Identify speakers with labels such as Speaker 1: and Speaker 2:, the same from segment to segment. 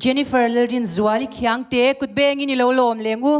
Speaker 1: Jennifer Lalrinzuali Khiangte kut bengin i lo lawm leng u.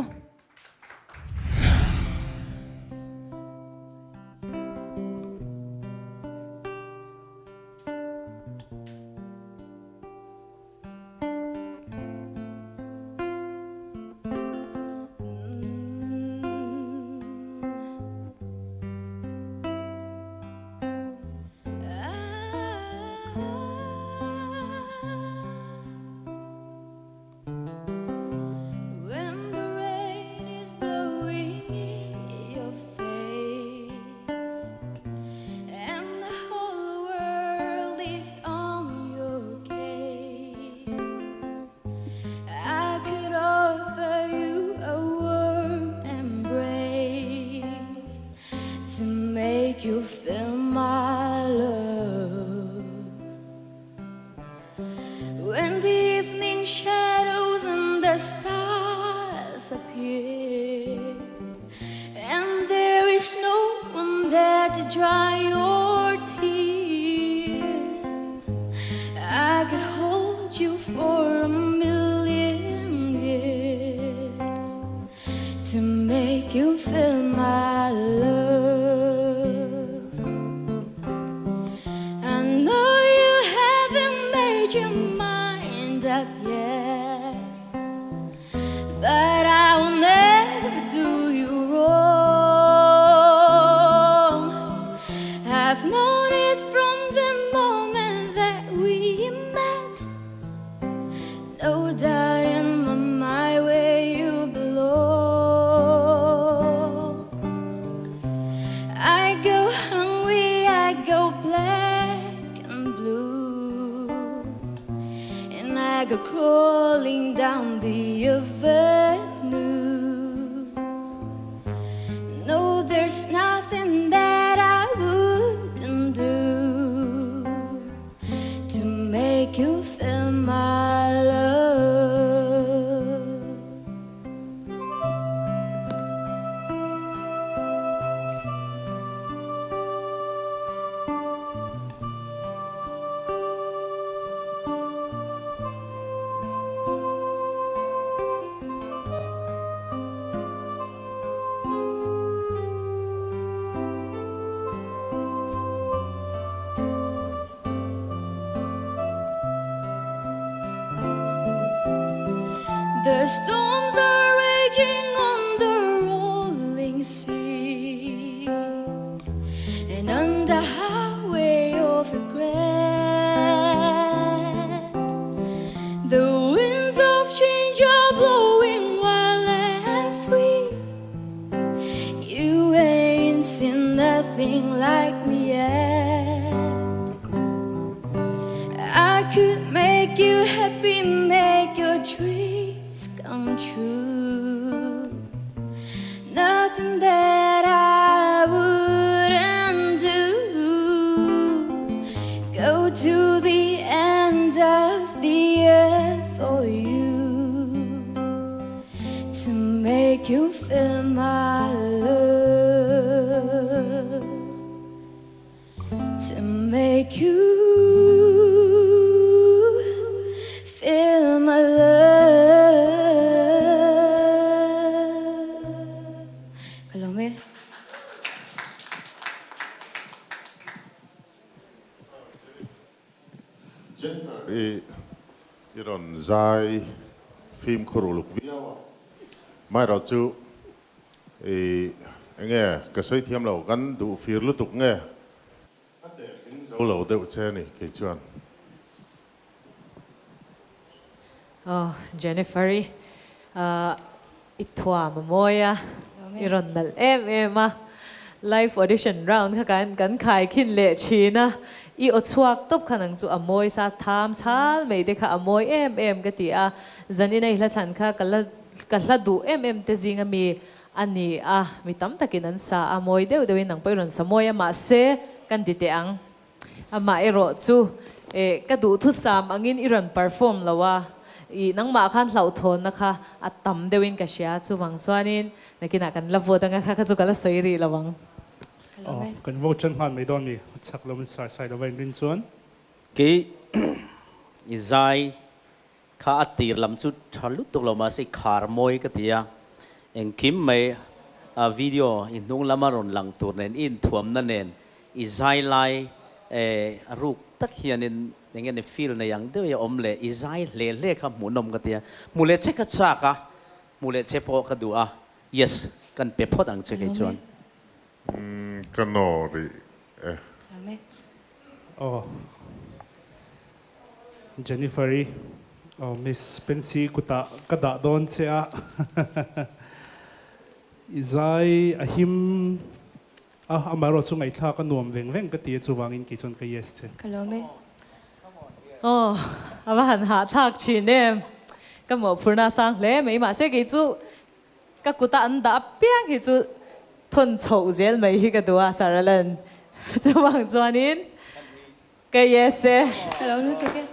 Speaker 2: Jennifer i i rawn zai fimkhur uluk viau a, amaherawh chu i enge ka sawi thiam lo, kan duh fir lutuk nge ka tehling zo lo deuh che a ni kei chuan.
Speaker 3: Aw Jennifer i i thuam a mawi a, i rawn nalh em em a, live audition round kha kan kan khai khin leh thin a, i aw chhuak tawp khan ang chu a mawi sa tham chhal mai te kha a mawi em em ka ti a, zanin a i hla thlan kha ka la ka hla duh em em te zinga mi a ni a, mi tam takin an sa a, mawi deuh deuhin nang pawh i rawn sa mawi a, mahse kan ti teh ang. Amah erawh chu eh ka duhthusam angin i rawn perform lo a, ih nangmah khan hlauhthawnna kha a tam deuhin ka hria, chuvang chuanin nakinah kan la vote anga kha kha chu ka la sawi rih lo ang.
Speaker 4: Aw, kan vote chuan nghal mai dawn mi, a chak lo in sai sai lova in rin chuan.
Speaker 5: Kei i zai Kha a tir lam chu tha lutuk lo mahse i khar mawi ka ti a, engkim mai a video i hnung lama rawn lang tur nen i inthuamna nen i zai lai eh ruk tak hianin eng nge ni feel nei ang deuh i awm leh i zai hle hle kha hmuhnawm ka ti a, hmu leh che ka chak a, hmu leh che pawh ka duh a, yes kan pe phawt ang che kei chuan.
Speaker 2: Ka naw rih e.
Speaker 4: Aw Jennifer-i aw Miss Pensy kutah ka dah dawn che a i zai a him a amaherawh chu ngaihthlak a nuam veng veng ka ti a chuvangin kei chuan ka yes che.
Speaker 6: Ka lawm e.
Speaker 3: Aw a va han hahthlak thin em ka mawhphurna a sang hle mai mahse kei chu Ka kuta an dah apiang hi chu thawn chhoh zel mai hi ka duh a, Saralan. Chuvang chuanin ka yes e.
Speaker 6: Ka lo lutuk e.